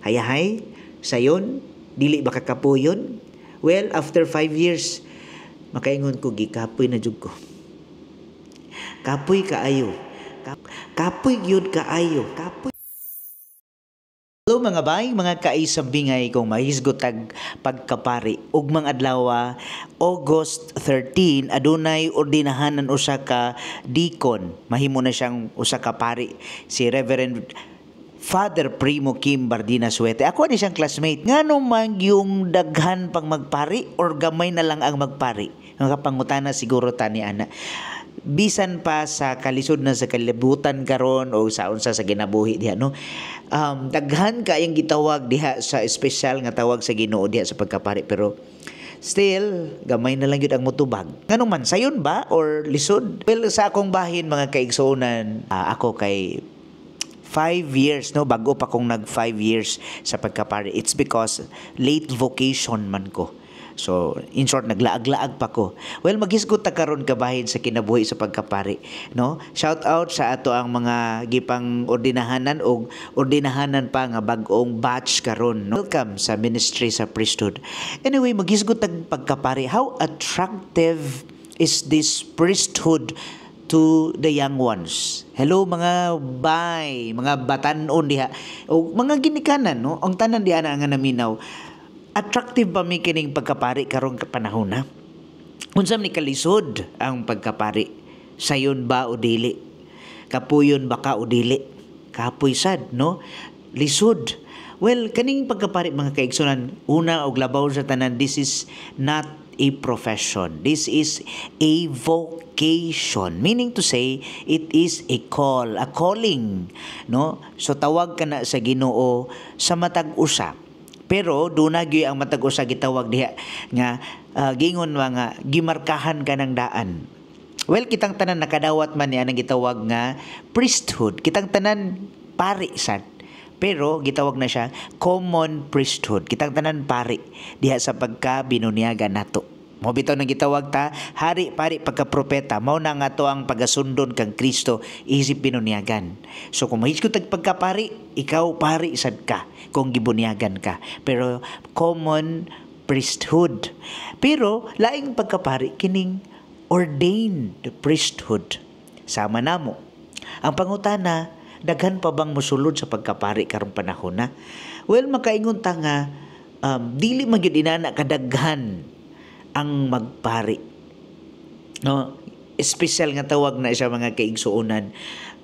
Hayahay, sayon, dili ba kakapuyon? Well, after 5 years, makaingon ko, gikapoy na jud ko. Kapoy kaayo. Kapoy gyud kaayo. Kapoy. Hello mga bay, mga kaisambingay, kung mahisgot tag pagkapari. Ugmang adlaw, August 13, adunay ordinahanan usa ka deacon. Mahimo na siyang usa ka pari, si Reverend Father Primo Kim Bardina Suete. Ako ni siyang classmate. Ngano man yung daghan pang magpari or gamay na lang ang magpari? Mga pangutana siguro tani ana bisan pa sa kalisod na sa kalibutan karon o sa unsa sa kinabuhi diha, no? Daghan kaayong gitawag diha sa espesyal nga tawag sa Ginoo diha sa pagkapari, pero still gamay na lang gyud ang motubag. Ngano man, sayon ba or lisod? Well, sa akong bahin, mga kaigsuonan, ako kay 5 years, no? Bago pa kong nag 5 years sa pagkapari. It's because late vocation man ko. So, in short, naglaag-laag pa ko. Well, maghisgot ta karon kabahin sa kinabuhi sa pagkapari, no? Shout out sa ato ang mga gipang ordinahanan og ordinahanan pa nga bag-ong batch karon, no? Welcome sa ministry sa priesthood. Anyway, maghisgot tag pagkapari. How attractive is this priesthood to the young ones? Hello mga bay, mga batanon diha o mga ginikanan, no? Ang tanan diha na nga naminaw, attractive ba mi kining pagkapari karong panahon na? Unsa man ni kalisod ang pagkapari? Sayon ba o dili? Kapuyon ba ka o dili? Kapoy sad, no? Lisod. Well, kaning pagkapari, mga kaigsunan, una og labaw sa tanan, this is not a profession. This is a vocation. Meaning to say, it is a call, a calling, no? So tawag ka na sa Ginoo sa matag usa. Pero duna gyud ang matag usa gitawag diha nga giingon nga gimarkahan ka ng daan. Well, kitang tanan nakadawat man niya ang gitawag nga priesthood. Kitang tanan pari sad. Pero gitawag na siya common priesthood. Kitang tanan pari diha sa pagka binunyagan nato. Mao bitaw nang gitawag ta hari, pari, pagka propeta. Mao na nga to ang pagasundon kang Kristo isip binunyagan. So kung mahisgot tag pagkapari, ikaw pari sad ka kung gibunyagan ka. Pero common priesthood. Pero laing pagkapari kining ordained priesthood. Sama namo. Ang pangutana, daghan pa bang mosulod sa pagkapari karong panahon na? Well, makaingon ta nga dili man gyud inana kadaghan ang magpari. No, espesyal nga tawag na siya, mga kaigsuonan,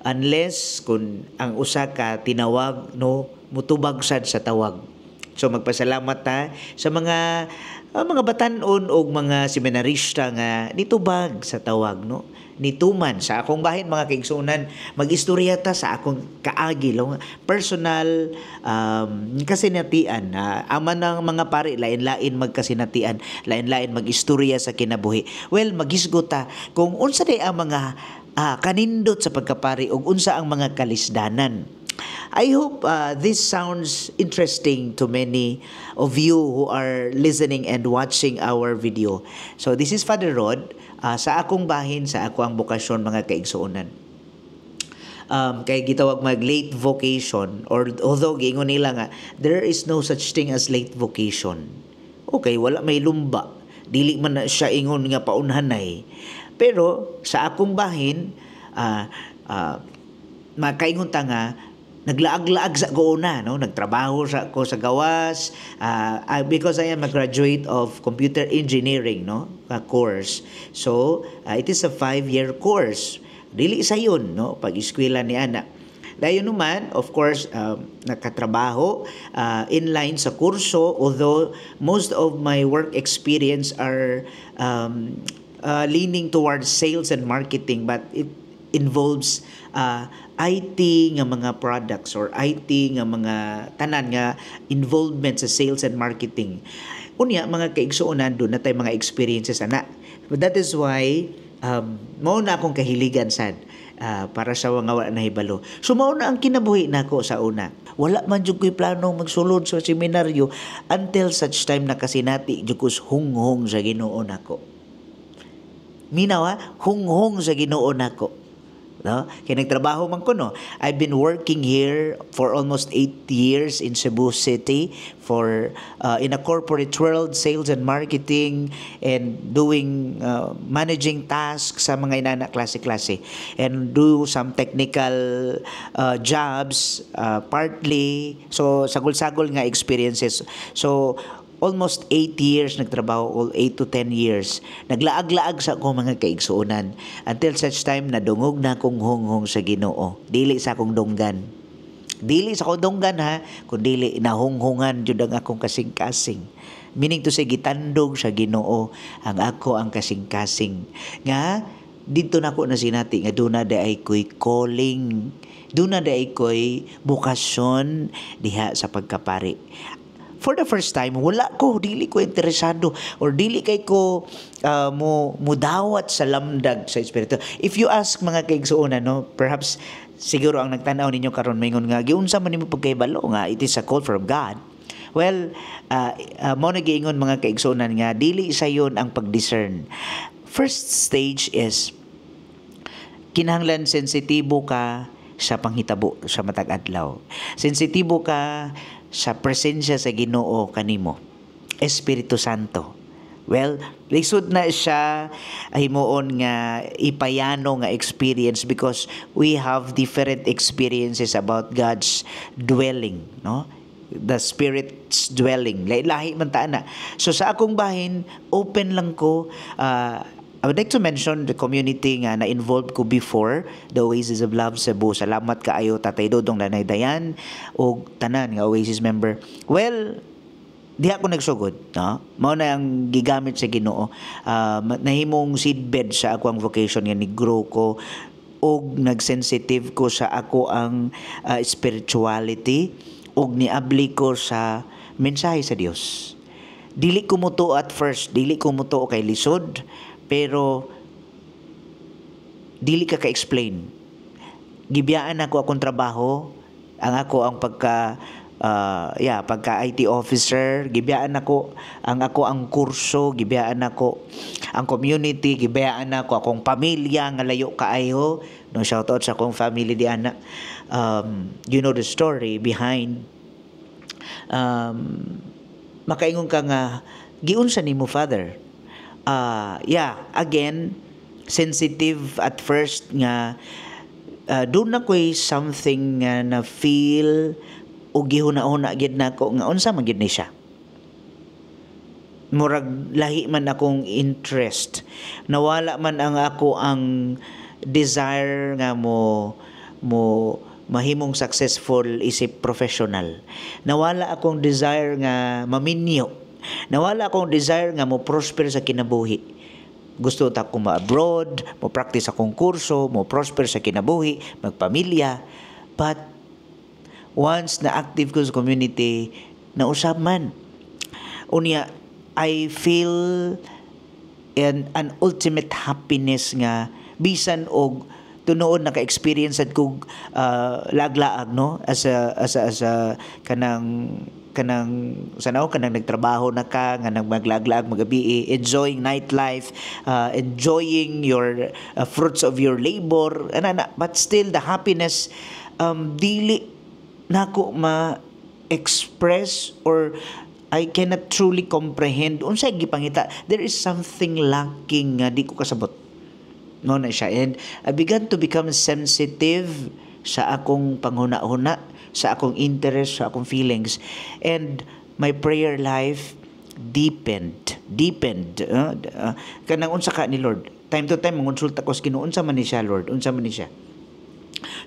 unless kung ang usa ka tinawag, no, mutubag sad sa tawag. So magpasalamat ta sa mga batan-on og mga seminarista nga nitubag sa tawag, no? Nituman. Sa akong bahin, mga kaigsuonan, magistorya ta sa akong kaagi, lo, personal kasinatian. Ama ng mga pari, lain-lain magkasinatian, lain-lain magistorya sa kinabuhi. Well, magisgot ta kung unsa day ang mga kanindot sa pagkapari ug unsa ang mga kalisdanan. I hope this sounds interesting to many of you who are listening and watching our video. So this is Father Rod. Sa akong bahin, sa ako ang bokasyon, mga kaigsuonan. Kay gitawag mag late vocation or although giingon nila nga there is no such thing as late vocation. Okay, wala may lumba. Dili man na siya ingon nga paunhanay. Pero sa akong bahin, makaingon ta nga naglaag-laag sa ko una, no? Nagtrabaho sa ko sa gawas because I am a graduate of computer engineering, no, a course. So it is a 5-year course. Dili sayon, no, pag eskwela ni ana. Dayon naman, of course, nakatrabaho in line sa kurso, although most of my work experience are leaning towards sales and marketing, but it involves IT nga mga products or IT nga mga tanan nga involvement sa sales and marketing. Unya, mga kaigsuonan, duna tay mga experiences ana. But that is why mao na akong kahiligan sad para sa mga wala nahibalo. So mao na ang kinabuhi nako sa una. Wala man jud ko'y plano magsulod sa seminaryo until such time na kasinati jud ko hunghong sa Ginoo nako. Minaw ha, hunghong sa Ginoo nako. No? Kay nagtrabaho man ko, no. I've been working here for almost 8 years in Cebu City for in a corporate world, sales and marketing, and doing managing tasks sa mga inana klase-klase and do some technical jobs partly. So sagol-sagol nga experiences. So almost 8 years nagtrabaho, all 8 to 10 years. Naglaag-laag sa akong mga kaigsuonan until such time nadungog na akong hunghong sa Ginoo. Dili sa akong dunggan. Dili sa akong dunggan ha, kundi nahunghungan jud ang akong kasing-kasing. Meaning to say, gitandog sa Ginoo ang ako ang kasing-kasing. Nga didto nako na sinati nga duna diay ko'y calling, duna diay ko'y bokasyon diha sa pagkapari. For the first time, wala ko, dili ko interesado or dili kay ko mo mudawat sa lamdag sa espiritu. If you ask, mga kaigsuonan, no, perhaps siguro ang nagtan-aw ninyo karon maingon nga, "Giunsa man nimo pagkahibalo nga it is a call from God?" Well, mao na giingon, mga kaigsuonan, nga dili sayon ang pag-discern. First stage is kinahanglan sensitibo ka sa panghitabo sa matag adlaw. Sensitibo ka sa presensya sa Ginoo kanimo. Espiritu Santo. Well, lisod na siya himuon nga ipayano nga experience because we have different experiences about God's dwelling, no? The Spirit's dwelling. Lahi-lahi man ta na. So sa akong bahin, open lang ko. I would like to mention the community nga na-involved ko before, the Oasis of Love Cebu. Salamat kaayo, Tatay Dodong, Nanay Dayan, og tanan nga Oasis member. Well, di ako nagsugod, no? Mao na ang gigamit sa Ginoo. Nahimong seedbed sa ako ang vocation nga ni-grow ko og nagsensitive ko sa ako ang spirituality og niabli ko sa mensahe sa Dios. Dili ko mutuo at first, dili ko mutuo kay lisod, pero dili ka ka-explain. Gibiyaan ako akong trabaho, ang ako ang pagka yeah, pagka IT officer, gibiyaan ako ang ako ang kurso, gibiyaan ako ang community, gibiyaan ako akong pamilya nga layo kaayo. No, shout out sa akong family di ana. You know the story behind. Makaingon ka nga, "Giunsa nimo, Father?" Yeah, again, sensitive at first nga duna ko'y something nga na feel o gihuna-huna gid nako nga unsa man gid ni siya. Murag lahi man akong interest, nawala man ang ako ang desire nga mo mo mahimong successful isip professional, nawala akong desire nga maminyo, nawala akong desire nga mo prosper sa kinabuhi. Gusto ta ko ma-abroad, mo practice akong kurso, mo prosper sa kinabuhi, magpamilya. But once na active ko sa community, nausab man. Unya, I feel an ultimate happiness nga bisan og tunoon naka-experience at kog laag-laag, no, as a kanang kanang sanaw kanang nagtrabaho na ka nga nang maglaag-laag magabi, enjoying nightlife, enjoying your fruits of your labor ana, but still the happiness dili nako ma express or I cannot truly comprehend unsay gipangita. There is something lacking nga di ko kasabot, no na siya. And I began to become sensitive sa akong panghuna-huna, sa akong interest, sa akong feelings, and my prayer life deepened deepened kanang unsa ka ni Lord. Time to time mangonsulta ko sa Ginoo, "Unsa man ni siya, Lord? Unsa man ni siya?"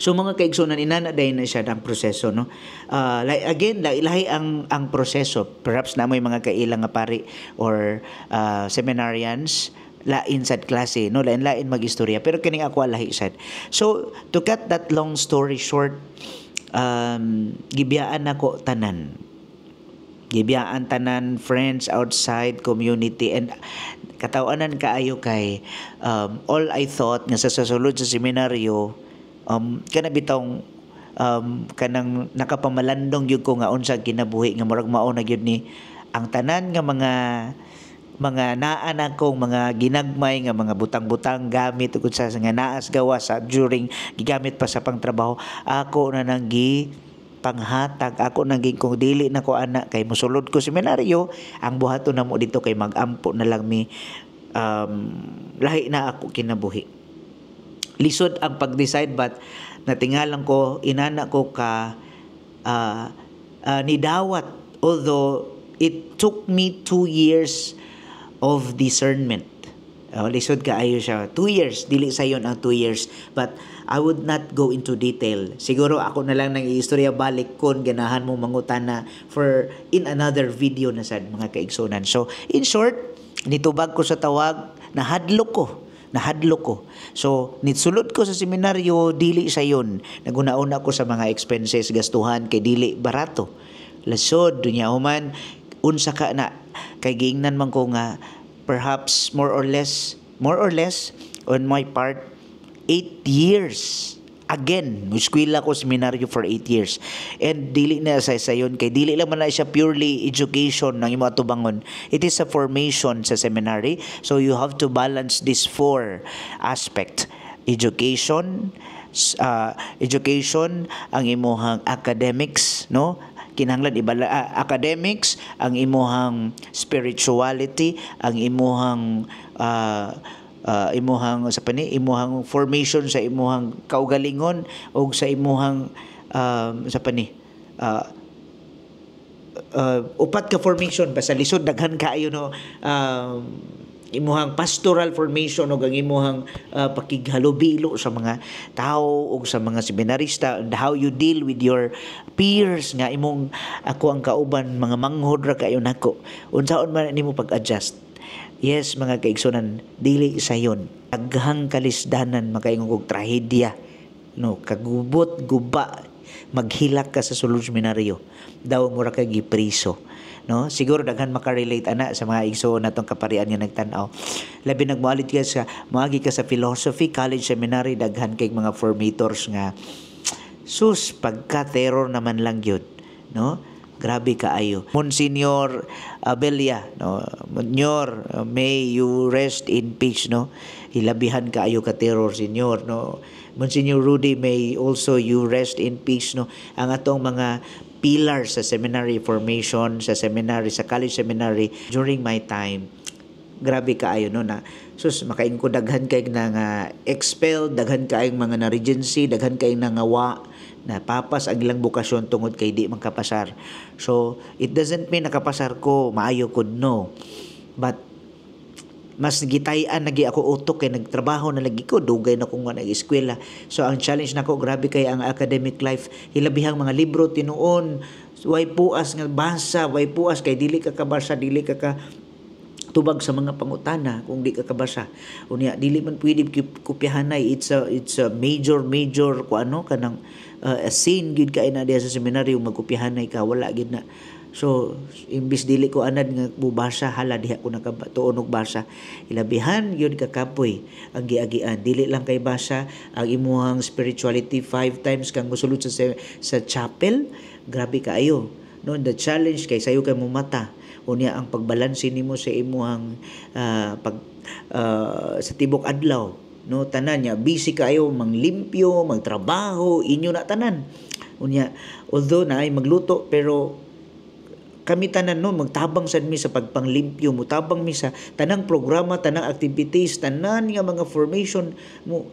So mga kaigsunan, inana dayon na siya ang proseso, no. Like again, lahi ang proseso. Perhaps na may mga kaila nga pari or seminarians, lain sad klase, no, lain-lain magistorya, pero kining ako lahi sad. So to cut that long story short, gibiyaan nako tanan, gibiyaan tanan, friends outside community, and katawanan kaayo kay all I thought nga sa sasulod sa seminaryo, kana bitong kanang nakapamalandong gyud ko nga unsa kinabuhi nga murag mao na gyud ni ang tanan nga mga mga naa na kong mga ginagmay nga mga butang-butang, gamit ug sa nga naas gawas sa during gigamit pa sa pangtrabaho, ako na nang gi panghatag. Ako nang kung dili na ko ana kay mosulod ko seminaryo, ang buhaton namo dito kay magampo na lang mi, lahi na ako kinabuhi. Lisod ang pag-decide, but natingalan ko inana ko ka nidawat, although it took me 2 years of discernment. Lisod kaayo siya. 2 years, dili sayon ang 2 years. But I would not go into detail. Siguro ako na lang nang istorya balik kon ganahan mo mangutana for in another video na sad, mga kaigsunan. So, in short, nitubag ko sa tawag, nahadlok ko. Nahadlok ko. So, nitsulod ko sa seminaryo, dili sayon. Naguna-una ko sa mga expenses, gastuhan, kay dili barato. Lasod, dunya human, unsa ka na, kay giingnan man ko nga, perhaps more or less, on my part, 8 years. Again, eskwela ko seminaryo for 8 years. And dili na sa sayon kay dili lang man na siya purely education ng imo atubangon. It is a formation sa seminary. So you have to balance these four aspect. Education, education, ang imuhang academics, no? Kinahanglan ibala academics, ang imuhang spirituality, ang imuhang imuhang sa pani, imuhang formation sa imuhang kaugalingon ug sa imuhang sa pani upat ka formation. Basta lisod, daghan kaayo, no? Imuhang pastoral formation ug ang imuhang pakighalubilo sa mga tao ug sa mga seminarista and how you deal with your peers nga imong ako ang kauban mga manghod ra kayo nako, unsaon man nimo pag-adjust. Yes, mga kaigsunan, dili sayon. Daghang kalisdanan, makaingon kog trahedya, no? Kagubot, guba, maghilak ka sa sulod seminaryo, daw mura ka gipriso, no? Siguro daghan makarelate ana sa mga igsoon natong kaparian nga nagtan-aw, labi nagmualit ka sa moagi ka sa philosophy college seminary. Daghan kay mga formators nga sus, pagka terror naman lang gyud, no? Grabe kaayo. Monsignor Abelia, no? Monsignor, may you rest in peace, no? Hilabihan kaayo ka terror, senyor, no? Monsignor Rudy, may also you rest in peace, no? Ang atong mga pillars sa seminary formation, sa seminary, sa college seminary during my time, grabe kaayo, no, na sus, makaingon ko daghan kay na nga expel, daghan kaayong mga na regency, daghan kay nangawa na papas ang ilang bokasyon tungod kay di man kapasar. So it doesn't mean nakapasar ko maayo ko, no, but mas gitay-an lagi ako utok kay nagtrabaho na lagi ko, dugay na kong nag-eskwela. So ang challenge nako, grabe kay ang academic life, hilabihang mga libro tinuon, way puas nga basa, way puas kay dili ka kabasa, dili ka ka tubag sa mga pangutana kung di ka kabasa. Unya dili man pwede kopyahanay. It's a major major ku ano kanang a sin gyud kay na diya sa seminaryo magkopyahanay ka, wala gyud na. So imbis dili ko anad nga mubasa, hala, diha ko nakatuon og basa. Ilabihan gyud kakapoy ang giagian. Dili lang kay basa, ang imuhang spirituality, five times kang mosulod sa chapel, grabe kaayo, no? The challenge kay sayo kay mumata. Unya ang pagbalanse nimo sa imuhang pag sa tibok adlaw, no? Tanan niya busy kaayo, manglimpyo, magtrabaho, inyo na tanan. Unya although na ay magluto, pero kami tanan, no, magtabang sad mi sa pagpanglimpyo, mutabang mi sa tanang programa, tanang activities, tanan nga mga formation mo.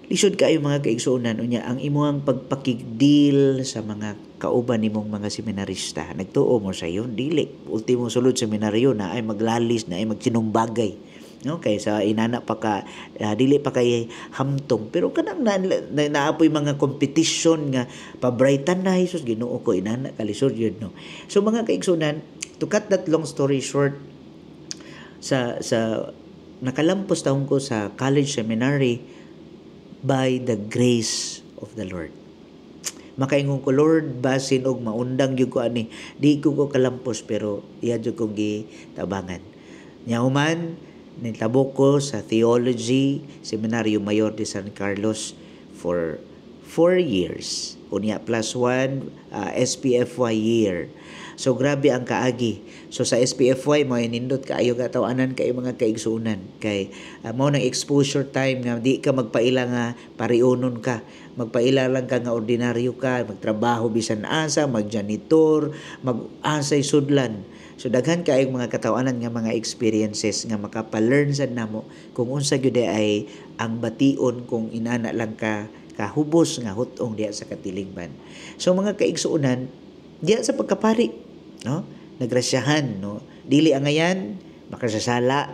Lisod kaayo, mga kaigsuonan. Unya ang imuhang pagpakig-deal sa mga kauban nimong mga seminarista, nagtuo mo sa iyon, dili ultimo sulod seminaryo na ay maglalis, na ay magsinumbagay, no? Kay sa inana pa ka dili pa kay hamtong, pero kanang na, na, naapoy mga competition nga pabrightan na, Jesus, Ginoo ko, inana kalisod yun, no? So mga kaigsunan, to cut that long story short, sa nakalampos taon ko sa college seminary by the grace of the Lord. Makaingon ko, "Lord, basin og maundang gyud ko ani, di ko ko kalampos," pero iya jud kong gitabangan. Nya human nitabok ko sa theology, Seminario Mayor de San Carlos for 4 years. Unya plus one SPFY year. So grabe ang kaagi. So sa SPFY mo nindot kaayo katawanan kay mga kaigsuonan kay mao nang exposure time nga di ka magpaila nga pariunon ka. Magpaila lang ka nga ordinaryo ka, magtrabaho bisan asa, magjanitor, mag-asay sudlan. So daghan kaayong mga katawanan nga mga experiences nga makapa-learn sad namo kung unsa gyud ay ang bation kung inana lang ka kahubos nga hutong diha sa katilingban. So mga kaigsuonan, diha sa pagkapari, no? Nagrasyahan, no? Dili angayan makasasala,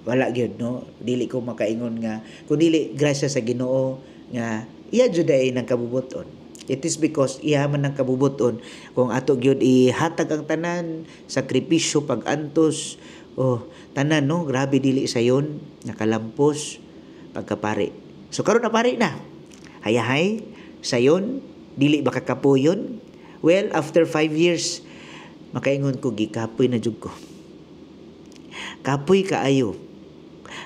wala gyud, no? Dili ko makaingon nga kun dili grasya sa Ginoo nga iya jud ay nang kabubuton. It is because iya man ang kabubuton kung ato gyud ihatag ang tanan, sakripisyo, pag-antos, oh, tanan, no? Grabe, dili sayon nakalampos pagkapari. So karon na pari na. Hayahay sayon, dili ba kakapuyon? Well, after 5 years, makaingon ko gikapoy na jud ko. Kapoy kaayo.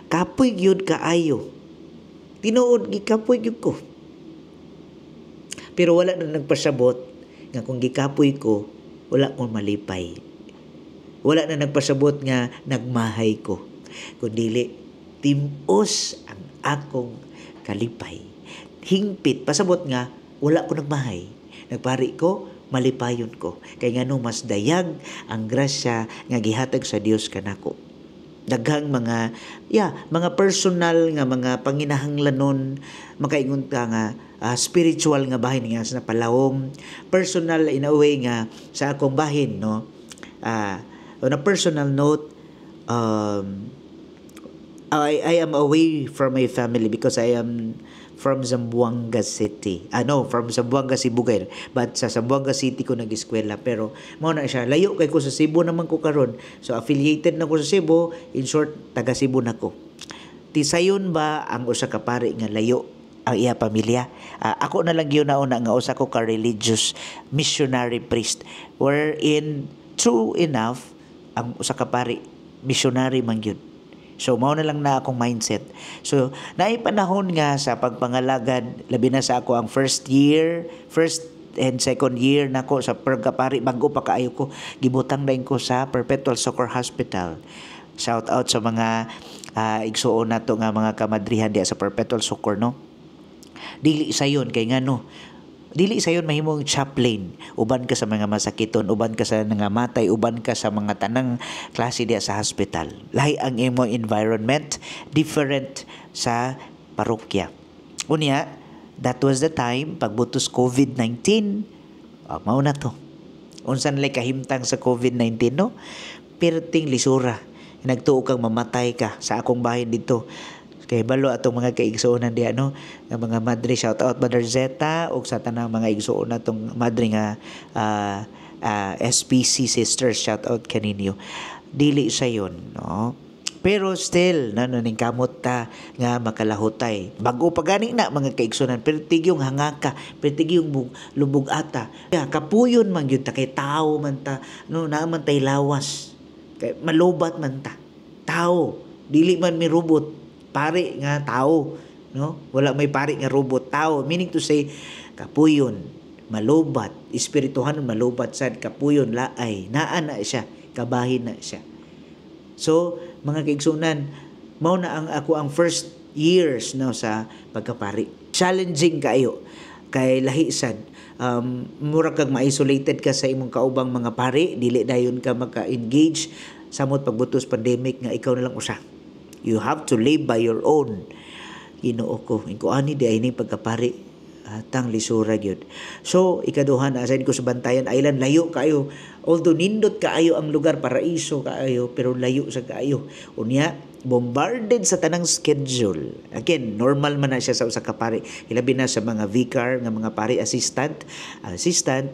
Kapoy gyud kaayo. Tinuod, gikapoy gyud ko. Pero wala na nagpasabot nga kung gikapoy ko, wala kong malipay. Wala na nagpasabot nga nagmahay ko. Kung dili, timos ang akong kalipay. Hingpit, pasabot nga, wala ko nagmahay. Nagpari ko, malipayon ko. Kay ngano, mas dayag ang grasya nga gihatag sa Dios kanako. Daghang mga, yeah, mga personal nga mga panginahanglanon, makaingon ka nga spiritual nga bahin nga sa palawom, personal in a way nga sa akong bahin, no? On a personal note, I am away from my family because I am from Zamboanga City. Ano, from Zamboanga Sibugay. But sa Zamboanga City ko nag-eskwela. Pero mao na siya. Layo kay ko, sa Cebu naman ko karon. So affiliated na ko sa Cebu. In short, taga Cebu na ko. Tisayon ba ang usa ka pari nga layo ang iya pamilya? Ako na lang gyud nauna nga usa ko ka religious missionary priest, wherein true enough, ang usa ka pari missionary man gyud. So mao na lang na akong mindset. So naay panahon nga sa pagpangalagad, labi na sa ako ang first year, first and second year nako sa pagkapari, bago pa kaayo ko, gibutang dayon ko sa Perpetual Succor Hospital. Shout out sa mga igsuon nato nga mga kamadrihan diya sa Perpetual Succor, no? Dili sayon kay ngano, dili sayon mahimong chaplain. Uban ka sa mga masakiton, uban ka sa nangamatay, uban ka sa mga tanang klase diya sa hospital. Lahi ang imo environment, different sa parokya. Unya, that was the time pagbutos COVID-19. Mao na to. Unsa nalay kahimtang sa COVID-19, no? Perting lisura. Nagtuo kang mamatay ka. Sa akong bahin dito, kay balo atong mga kaigsuonan diha, no, nga mga madre, shout out Mother Zeta ug sa tanang mga igsuon natong madre nga SPC sisters, shout out kaninyo. Dili sayon, no? Pero still, na ning kamot ta nga makalahutay. Bago pa gani na, mga kaigsunan, pero tigyong hangaka, pero tigyong lubog ata. Ya, kapuyon man gyud ta kay tao man ta, no, naa man tay lawas. Kay malobat man ta. Tao, dili man mi robot, pare nga tao, no? Wala may pare nga robot, tao. Meaning to say, kapuyon, malobat, espirituhan, malobat sad, kapuyon, laay, naa na siya, kabahin na siya. So, mga kaigsunan, mao na ang ako ang first years, no, sa pagkapari. Challenging kaayo kay lahi sad. Mura kag ma-isolated ka sa imong kaubang mga pari, dili dayon ka maka-engage samot pagbutos pandemic nga ikaw na lang usa. You have to live by your own. Ginoo ko, inko ani di ay ni pagkapari tang lisura gyud. So ikaduha na aside ko sa Bantayan Island, layo kaayo. Although nindot kaayo ang lugar, paraiso kaayo, pero layo sa kaayo. Unya, bombarded sa tanang schedule. Again, normal man na siya sa usa ka pari. Ilabi na sa mga vicar nga mga pari assistant, assistant,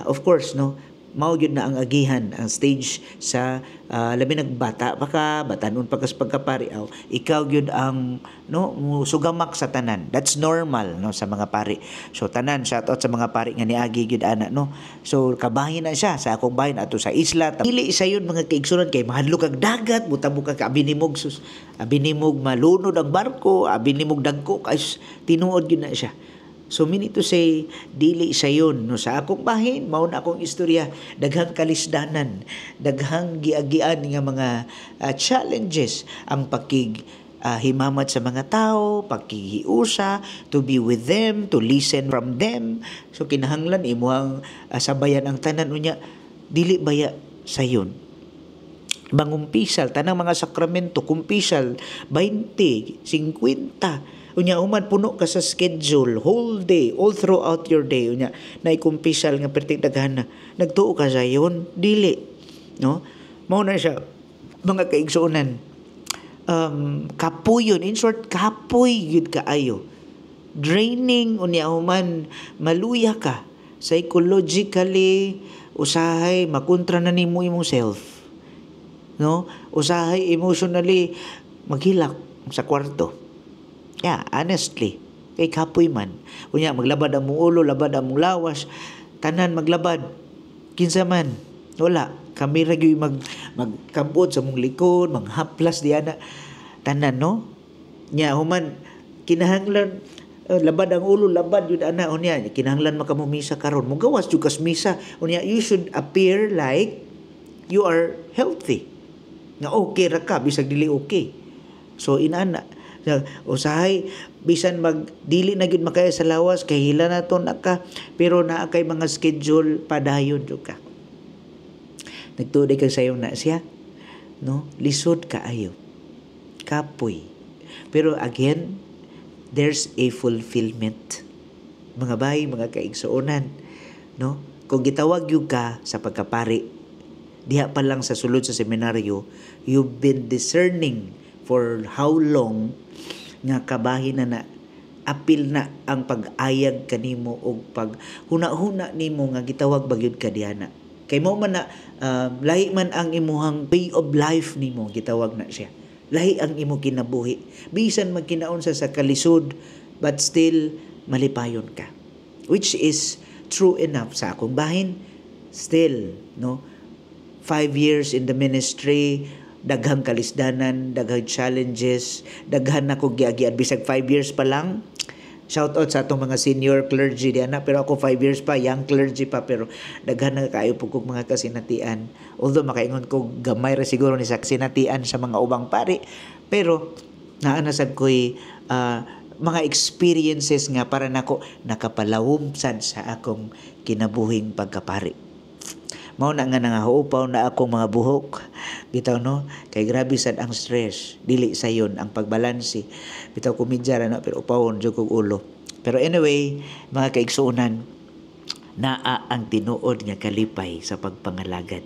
of course, no, mao gyud na ang agihan, ang stage sa labi nagbata pa ka, batanon pa ka sa pagkapari, aw, ikaw gyud ang, no, sugamak sa tanan. That's normal, no, sa mga pari. So tanan, shout out sa mga pari nga niagi gyud ana, no? So kabahin na siya sa akong bahin ato sa isla. Dili sayon, mga kaigsunan, kay mahadlok kag dagat, buta ka abi nimog, sus, abi nimog malunod ang barko, abi nimog dagko kay tinuod gyud na siya. So meaning to say, dili sayon, no? Sa akong bahin, mao na akong istorya, daghang kalisdanan, daghang giagian nga mga challenges ang pakig himamat sa mga tao, pakihiusa, to be with them, to listen from them. So kinahanglan imuhang sabayan ang tanan. Unya dili baya sayon mangumpisal, tanang mga sakramento, kumpisal 20, 50. Unya human puno ka sa schedule whole day, all throughout your day. Unya naikumpisal nga perting daghan na. Nagtuo ka sayon? Dili, no? Mao na siya, mga kaigsuonan. Kapuyon, in short, kapoy gyud kaayo. Draining. Unya human maluya ka psychologically, usahay makontra na nimo imong self, no? Usahay emotionally maghilak sa kwarto. Yeah, honestly. Kay kapoy man. Unya maglabad ang mong ulo, labad ang mong lawas, tanan maglabad. Kinsa man? Wala. Kami ra gyud magkabot sa mong likod, manghaplas diana. Tanan, no? Nya human kinahanglan labad ang ulo, labad yun ana. Unya kinahanglan makamumisa karon. Mugawas jud kas misa. Unya you should appear like you are healthy. Nga okay ra ka bisag dili okay. So inana, usahay bisan mag dili na gyud makaya sa lawas kay hila na to na ka, pero naa kay mga schedule, padayon jud ka. Nagtuo kag sayo na siya, no? Lisod kaayo, kapoy, pero again, there's a fulfillment, mga bay, mga kaigsuonan, no? Kung gitawag gyud ka sa pagkapari, diha pa lang sa sulod sa seminaryo, you've been discerning for how long nga kabahin na na apil na ang pag-ayag kanimo og pag huna-huna nimo nga gitawag ba gyud ka dihana, kay mo man na lahi man ang imuhang way of life nimo. Gitawag na siya, lahi ang imo kinabuhi, bisan magkinaon sa kalisod, but still malipayon ka, which is true enough sa akong bahin. Still, no, 5 years in the ministry, daghang kalisdanan, daghang challenges, daghan na kog giagian bisag 5 years pa lang. Shout out sa atong mga senior clergy diana, pero ako 5 years pa, young clergy pa, pero daghan na kaayo pud kog mga kasinatian. Although makaingon ko gamay ra siguro ni sa kasinatian sa mga ubang pari, pero naa na sad ko'y mga experiences nga para nako nakapalawom sad sa akong kinabuhing pagkapari. Mao na nga nangahupaw na akong mga buhok bitaw, no? Kay grabe sad ang stress, dili sayon ang pagbalanse bitaw. Komedya ra na, pero upawon jud kog ulo. Pero anyway, mga kaigsuonan, naa ang tinuod nga kalipay sa pagpangalagad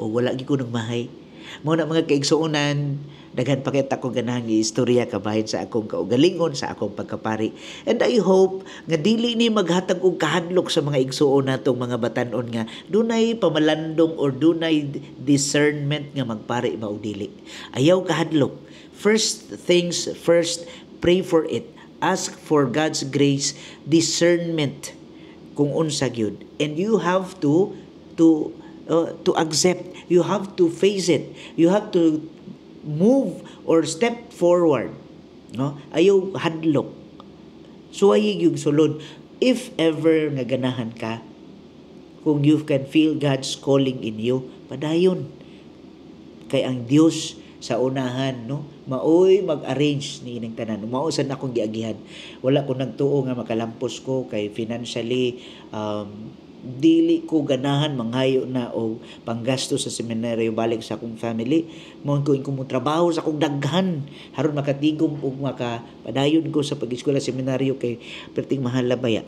o wala gyud ko nagmahay. Mao na, mga kaigsuonan, daghan pa kita ko ganahan istorya kabahin sa akong kaugalingon, sa akong pagkapari. And I hope nga dili ni maghatag og kahadlok sa mga igsuon natong mga batan-on nga dunay pamalandong or dunay discernment nga magpari ba o dili. Ayaw kahadlok. First things first, pray for it. Ask for God's grace, discernment kung unsa gyud. And you have to accept. You have to face it. You have to move or step forward, no? Ayaw hadlok. Suwayi yung sulod if ever nga ganahan ka. Kung you can feel God's calling in you, padayon, kay ang Dios sa unahan, no? Maoy mag-arrange ni ining tanan. Mao sad akong giagihan. Wala ko nagtuo nga makalampos ko kay financially dili ko ganahan manghayo na og panggasto sa seminaryo balik sa akong family. Mao ko ko mo trabaho sa akong daghan aron makatigom ug makapadayon ko sa pag-eskwela seminaryo kay perting mahal baya.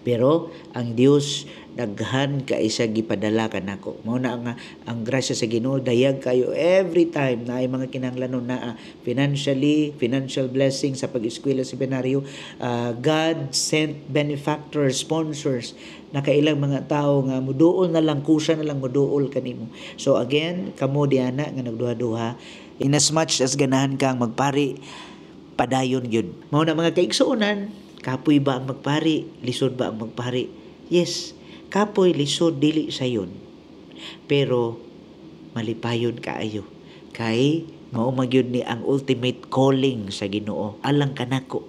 Pero ang Dios, daghan kay siya gipadala kanako. Mao na ang grasya sa Ginoo, dayag kayo every time na ay mga kinahanglanon naa financially, financial blessing sa pag-eskwela seminaryo. God sent benefactors, sponsors, nakailang mga tao nga muduol na lang, kusa na lang muduol kanimo. So again, kamo diana nga nagduha-duha, in as much as ganahan kang magpari, padayon gyud. Mao na, mga kaigsuonan, kapoy ba ang magpari? Lisod ba ang magpari? Yes, kapoy, lisod, dili sayon. Pero malipayon kaayo. Kay mao magyud ni ang ultimate calling sa Ginoo alang kanako.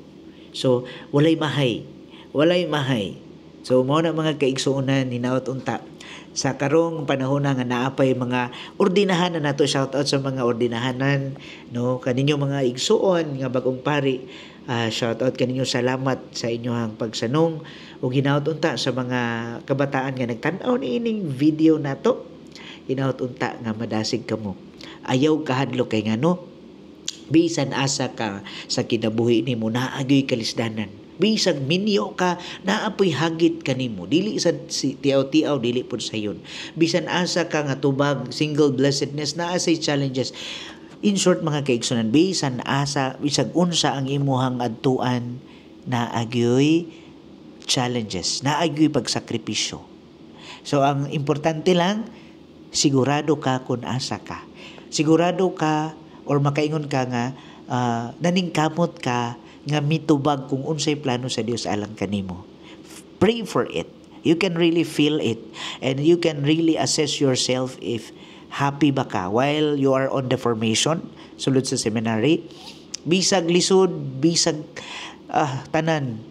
So walay mahay. Walay mahay. So mao na, mga kaigsuonan, hinaot unta sa karong panahon na nga naapay mga ordinahanan nato, shout out sa mga ordinahanan, no, kaninyo mga igsuon nga bagong pari, shout out kaninyo, salamat sa inyong pagsanong ug hinaot unta sa mga kabataan nga nagtan-aw niining video nato, hinaot unta nga madasig kamo. Ayaw kahadlok kay ngano, bisan asa ka sa kinabuhi nimo, naa gyoy kalisdanan. Bisag minyo ka, naa poy hagit kanimo. Dili sa si tiaw-tiaw, dili pud sayon. Bisan asa ka nga tubag single blessedness, naa say challenges. In short, mga kaigsunan, bisan asa, bisag unsa ang imuhang adtuan, naa gyoy challenges, naa gyoy pagsakripisyo. So ang importante lang, sigurado ka kung asa ka. Sigurado ka or makaingon ka nga naningkamot ka nga mitubag kung unsay plano sa Dios alang kanimo. Pray for it. You can really feel it and you can really assess yourself if happy ba ka while you are on the formation sulod sa seminary. Bisag lisod, bisag tanan,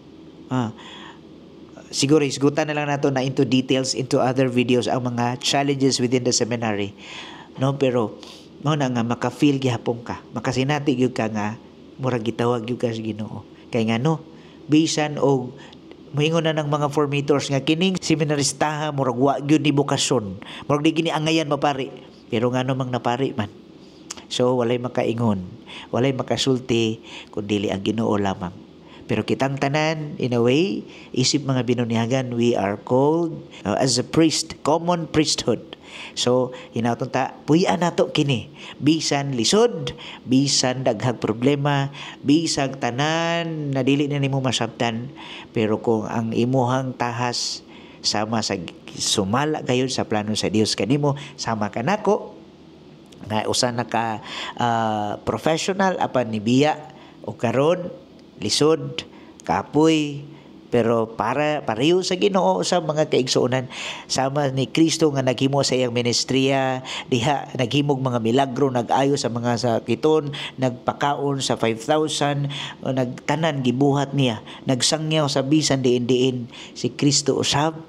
siguro isgutan na lang nato na into details into other videos ang mga challenges within the seminary, no? Pero mao na nga maka-feel gihapon ka, makasinati gyud ka nga murag gitawag gyud ka sa Ginoo. Kay ngano, bisan og moingon na ng mga formators nga kining seminaristaha murag wa gyud ni bokasyon, murag di gini angayan mapari, pero ngano mang napari man. So walay makaingon, walay makasulti kun dili ang Ginoo lamang. Pero kitang tanan, in a way, isip mga binunyagan, we are called as a priest, common priesthood. So, hinaot unta, puy-an nato kini. Bisan lisod, bisan daghang problema, bisag tanan na dili na nimo masabtan, pero kung ang imuhang tahas sama sa sumala gayon sa plano sa Dios kanimo, sama kanako nga usa na ka professional apan nibiya o karon lisod, kapoy, pero para pareho sa Ginoo sa mga kaigsuonan, sama ni Kristo nga naghimo sa iyang ministriya diha, naghimog mga milagro, nag-ayo sa mga sakiton, nagpakaon sa 5,000, nagtanan gibuhat niya, nagsangyaw sa bisan diin-diin. Si Kristo usab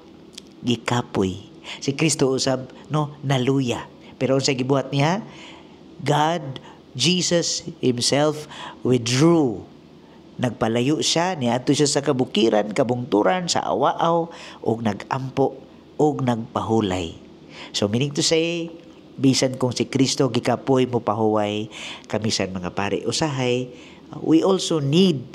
gikapoy, si Kristo usab, no, naluya, pero unsay gibuhat niya? God, Jesus himself withdrew. Nagpalayo siya, niadto siya sa kabukiran, kabungturan, sa awaaw, ug nagampo, ug nagpahulay. So meaning to say, bisan kung si Kristo gikapoy mo pahuway, kami sa mga pare usahay, we also need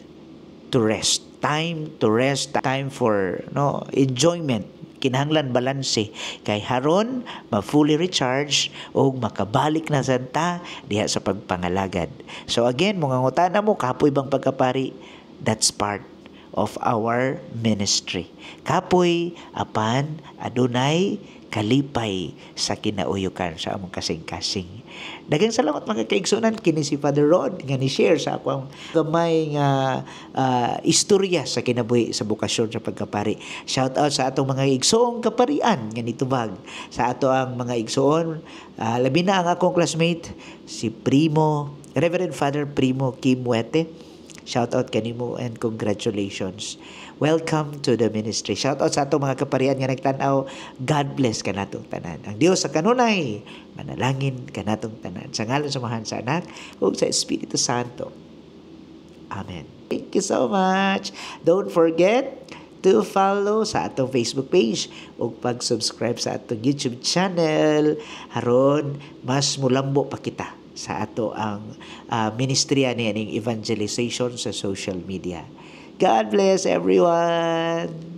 to rest. Time to rest, time for, no, enjoyment. Kinahanglan balanse kay haron ma-fully recharge ug makabalik na sad ta diha sa pagpangalagad. So again, mga ngutana mo, kapoy bang pagkapari? That's part of our ministry. Kapoy apan adunay kalipay sa kinauyukan sa among kasing-kasing. Daghang salamat, mga kaigsunan. Kini si Father Rod nga ni share sa akong gamay nga istorya sa kinabuhi sa bokasyon sa pagkapari. Shout out sa atong mga igsoong kaparian nga nitubag. Sa ato ang mga igsoon, labi na ang akong classmate si Primo, Reverend Father Primo Kim Wete. Shout out kanimo and congratulations. Welcome to the ministry. Shout out sa atong mga kaparian nga nagtan-aw. God bless kanatong tanan. Ang Dios sa kanunay manalangin kanatong tanan. Sa ngalan sa Amahan, sa Anak ug sa Espiritu Santo. Amen. Thank you so much. Don't forget to follow sa atong Facebook page ug pag-subscribe sa atong YouTube channel haron mas mulambo pa kita sa ato ang ministriya ni evangelization sa social media. God bless everyone.